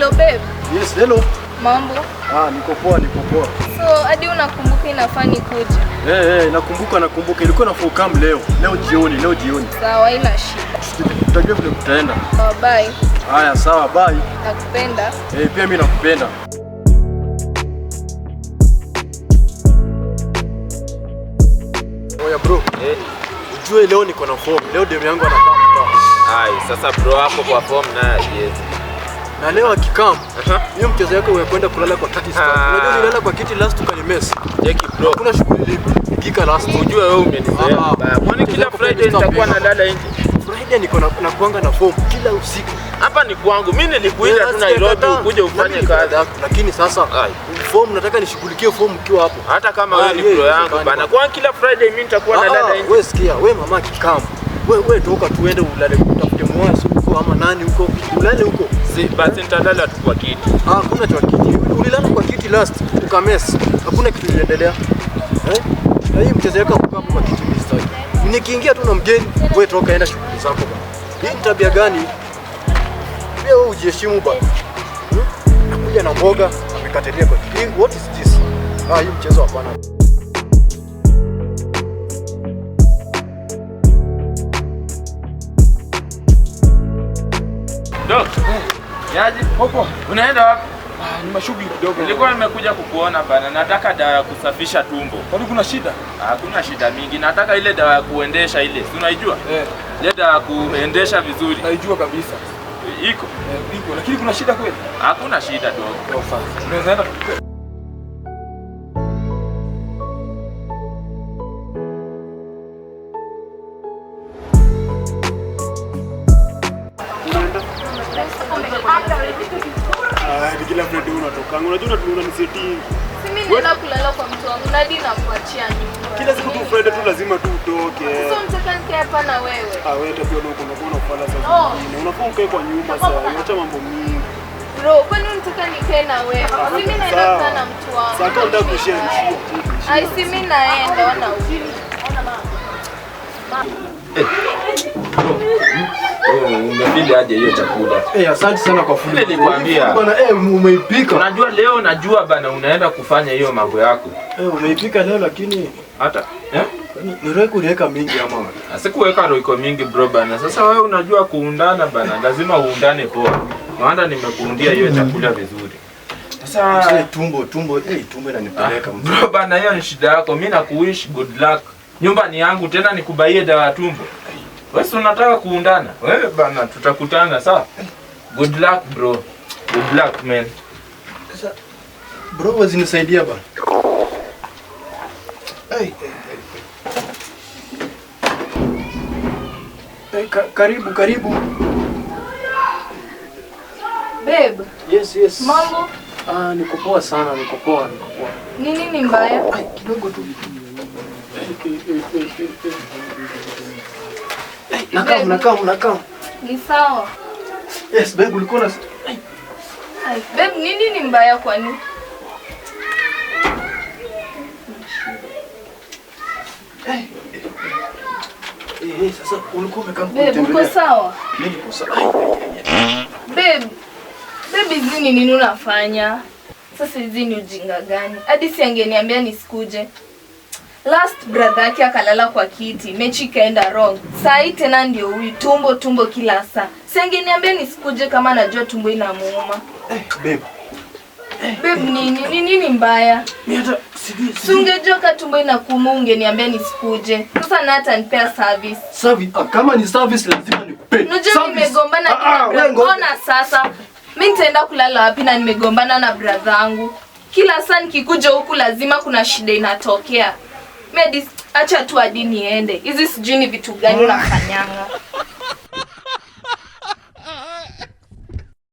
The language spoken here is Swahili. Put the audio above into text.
Hello babe. Yes, hello. Mambo? Ah, niko poa, niko poa. So hadi unakumbuka inafaa nikuje? Eh, nakumbuka ilikuwa na come leo. Leo jioni, leo jioni. Sawa, haina shida. Tutajua vile kutaenda. Sawa, bye. Haya, sawa, bye. Nakupenda. Eh, pia mimi nakupenda. Oya bro. Eh. Ujue leo niko na form. Leo demu yangu anakaa mtaa. Ai, sasa bro wako kwa form naye haiwezi. Na leo akikam, hiyo mchezo yako ya kwenda kulala kwa kiti sasa. Unajua nilala kwa kiti last ukanimess. Jeki bro. Hakuna shughuli ilipigika last. Ujue wewe umenizoea vibaya. Kwani kila Friday nitakuwa nalala nje? Friday niko na kuanga na form kila usiku. Hapa ni kwangu. Mimi nilikuita tu Nairobi ukuje ufanye kazi. Lakini sasa form nataka nishughulikie form ukiwa hapo. Hata kama wewe ni bro yangu bana. Kwa kila Friday mimi nitakuwa nalala nje. Wewe sikia, wewe mama akikam. Wewe toka tuende ulale utafute mwasi huko ama nani huko. Ulale huko. Si basi nitalala tu kwa kiti. Ah, hakuna cha kiti. Ulilala kwa kiti last ukamess. Hakuna kitu iliendelea. Eh? Na hii mchezo yako kukaa hapo kwa kiti mimi sitaki. Nikiingia tu na mgeni, wewe toka enda shughuli zako bana. Hii ni tabia gani? Pia wewe ujiheshimu bana. Nakuja na mboga, amekatelia kwa kiti. What is this? Ah, hii mchezo hapana. Dok. Yaje? Popo. Unaenda wapi? Ah, ni mashughuli kidogo. Nilikuwa nimekuja kukuona bana. Nataka dawa ya kusafisha tumbo. Kwani kuna shida? Hakuna shida mingi. Nataka ile dawa ya kuendesha ile. Si unaijua? Eh. Ile dawa ya kuendesha vizuri. Naijua kabisa. Iko? Iko. Lakini kuna shida kweli? Hakuna shida dogo. Sawa. Tunaweza enda tukupe. Kila Friday unatokanga. Unajua unaniseti. Si mimi naenda kulala kwa mtu wangu na hadi nakuachia nyumba. Kila siku tu Friday tu lazima tu utoke. Sasa unataka nikae hapa na wewe? Ah, wewe tabia ndio uko unafanya sasa. Unafaa ukae kwa nyumba sasa. Acha mambo mingi. Bro, kwani unataka nikae na wewe? Si mimi naenda kukaa na mtu wangu. Sasa unataka kushare. Ai, si mimi naenda ona huyu. Umefeel aje hiyo chakula? Eh, asante sana kwa fundi. Nilikwambia. Bana, umeipika. Unajua leo najua bana unaenda kufanya hiyo mambo yako. Umeipika leo lakini hata ni roiko uliweka mingi ama? Sikuweka roiko mingi bro bana. Sasa wewe unajua kuundana bana, lazima uundane poa. Maana nimekuundia hiyo chakula vizuri. Sasa tumbo tumbo inanipeleka bro bana, hiyo ni shida yako. Mimi nakuwish good luck. Nyumba ni yangu tena nikubaie dawa ya tumbo. Wewe unataka kuundana? Wewe bana tutakutana sawa? Good luck bro. Good luck man. Sasa bro wazinisaidia bana. Hey. Hey, karibu. Babe. Yes. Mambo? Ah, niko poa sana, niko poa. Nini ni mbaya? Ai, kidogo tu. Nakam. Ni sawa. Yes, babe, ulikuwa na Ai, babe, nini ni mbaya kwani? Sasa ulikuwa umekaa kutembelea. Babe, uko sawa? Mimi niko sawa. Babe, hizi ni nini unafanya? Sasa hizi ni ujinga gani? Hadi si angeniambia nisikuje. Last brother yake akalala kwa kiti, mechi ikaenda wrong. Saa hii tena ndio huyu tumbo kila saa. Si angeniambia nisikuje kama najua tumbo inamuuma. Babe. Babe, nini mbaya? Mimi hata sijui. Si ungejua kama tumbo inakuuma ungeniambia nisikuje. Sasa na hata nipea service. Service? Kama ni service lazima nikupe. Unajua nimegombana na brother. Ona sasa. Mimi nitaenda kulala wapi na nimegombana na brother yangu? Kila saa nikikuja huku lazima kuna shida inatokea. Mimi acha tu hadi niende. Hizi sijui ni vitu gani unafanyanga.